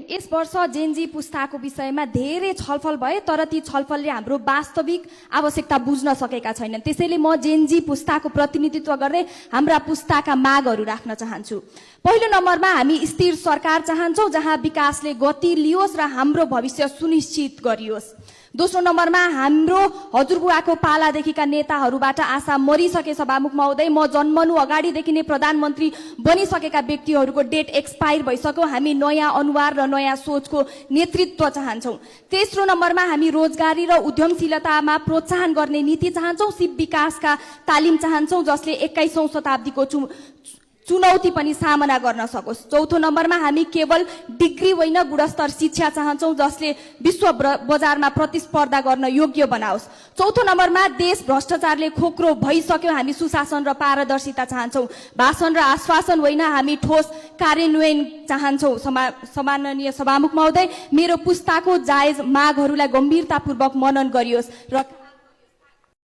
यस वर्ष जेनजी पुस्ताको विषयमा धेरै छलफल भए, तर ती छलफलले हाम्रो वास्तविक आवश्यकता बुझ्न सकेका छैनन्। त्यसैले म जेनजी पुस्ताको प्रतिनिधित्व गर्दै हाम्रा पुस्ताका मागहरू राख्न चाहन्छु। पहिलो नम्बरमा हामी स्थिर सरकार चाहन्छौँ, जहाँ विकासले गति लियोस् र हाम्रो भविष्य सुनिश्चित गरियोस्। दोस्रो नम्बरमा हाम्रो हजुरबुवाको पालादेखिका नेताहरूबाट आशा मरिसके सभामुख महोदय, म जन्मनु अगाडिदेखि नै प्रधानमन्त्री बनिसकेका व्यक्तिहरूको डेट एक्सपायर भइसक्यो। हामी नयाँ अनुहार र नयाँ सोचको नेतृत्व चाहन्छौँ। तेस्रो नम्बरमा हामी रोजगारी र उद्यमशीलतामा प्रोत्साहन गर्ने नीति चाहन्छौँ। सिप विकासका तालिम चाहन्छौँ, जसले 21औं शताब्दीको चुनौती पनि सामना गर्न सकोस्। चौथो नम्बरमा हामी केवल डिग्री होइन, गुणस्तर शिक्षा चाहन्छौँ, जसले विश्व बजारमा प्रतिस्पर्धा गर्न योग्य बनाओस्। चौथो नम्बरमा देश भ्रष्टाचारले खोक्रो भइसक्यो, हामी सुशासन र पारदर्शिता चाहन्छौँ। भाषण र आश्वासन होइन, हामी ठोस कार्यान्वयन चाहन्छौँ। सम्माननीय सभामुख महोदय, मेरो पुस्ताको जायज मागहरूलाई गम्भीरतापूर्वक मनन गरियोस् र